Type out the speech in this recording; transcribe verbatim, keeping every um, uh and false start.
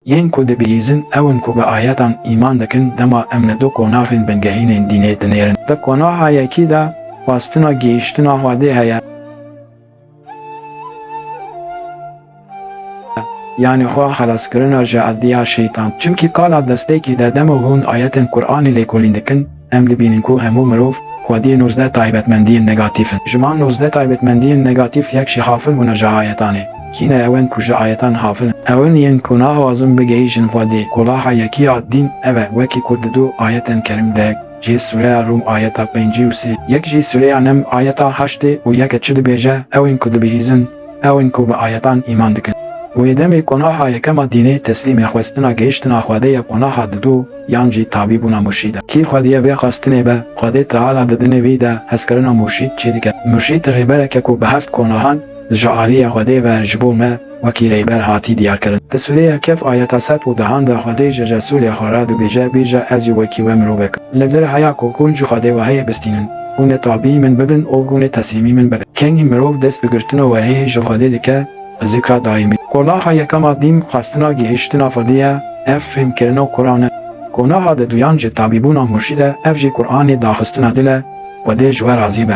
Yên ku dibihîzin ew in ku bi ayetan îman dikin, dema em li du konaxên bingehînên dînê dinêrin. Di konaxa yekî de xwestina gihîştina Xwedê heye. Yanî xwe xelaskirina ji ediya şeytan. Çimkî qala destekî de dema hûn ayetên Qur'anê lêkolîn dikin, em dibînin ku hemû mirov xwediyê nozdeh taybetmendiyên negatîf in. Ji van nozdeh taybetmendiyên negatîf yek jî xafil bûna ji ayetan e. Kî ne ew in ku ji ayetan xafil in? Ew in yên ku naxwazin bigihîjin Xwedê. Konaxa yekî ya dîn ev e, wekî ku di du ayetên kerîm de, yek jî sûreya Rûm ayeta pêncî û sê, yek jî sûreya Neml ayeta heştê û yek e çi dibêje, ew in ku dibihîzin, ew in ku bi ayetan îman dikin. Wê demê konaxa yekem a dînê teslîmê xwestina gihîştina Xwedê ye, konaxa didu yan jî tabîbûna murşîd e. Kî Xwediyê vê xwestinê be, Xwedê Teala di dinê wî de hezkirina murşîd çêdike. Murşîd rêberek e ku bi heft konaxan ji aliyê Xwedê ve ji bo me wekî rêber hatî diyarkirin. Di sûreya Kehf ayeta sed û dehan de Xwedê ji Resûlê xwe re dibêje, bêje, ez jî wekî we mirovek im. Li vir heya ku hûn ji Xwedê wehiyê bistînin, hûn ê tabî min bibin û hûn ê teslîmî min bibin. Kengî mirov dest bi girtina wehiyê ji Xwedê dike, bi zikra daîmî. Konaxa yekem a dîn xwestina gihîştina Xwedê ye, ev fêhmkirina Quran e. Konaxa diduyan jî tabîbûna murşîd e, ev jî Quranê daxistina dil e, Xwedê ji we razî be.